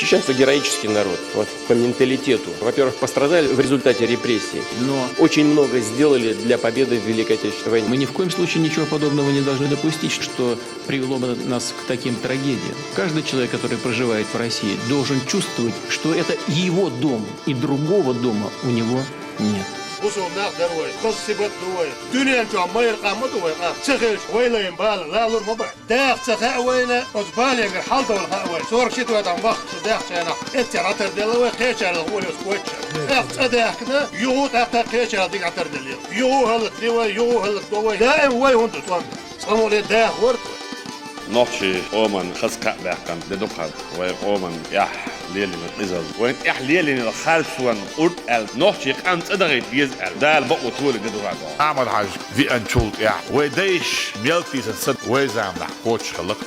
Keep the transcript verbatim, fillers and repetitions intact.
Чеченцы героический народ, вот, по менталитету. Во-первых, пострадали в результате репрессий, но очень много сделали для победы в Великой Отечественной войне. Мы ни в коем случае ничего подобного не должны допустить, что привело бы нас к таким трагедиям. Каждый человек, который проживает в России, должен чувствовать, что это его дом, и другого дома у него нет. Бусулба нах дар вай, хаза сибат ду вай. Дуьнен чу майра къам ма ду вай къам. Ца хилча, вайлайн бала лалур ма бай. Даха ца хаьа вайна, оцу баленгара хьалдовла хаьа вай. Сорок четвёртом бахча дахчанах эццера гӀатар делла вай, кхечарах воле оцу коччара. ТӀаккха цӀа даьхкина, юху тӀаккха кхечарах дика гӀатар делла. Юху хӀаллакде вай, юху хӀаллакдо вай. Даим вай хӀунда тӀом? Цкъа мукъане даха варта вай. Нохчийн къоман хаза кхаъ баьккхина де ду-кх хӀара, вай къоман тӀехь лелийна къизалла. Вайна тӀехь лелийна харцонан къурд аьлла, нохчийн къам цӀа дахийта деза аьлла, Дала бакъо толийна де ду хӀара. Ахьмад-Хьаьжа веанчул тӀехь вай дайша мел тийсар са вай заманахь кхочуш хилла-кх.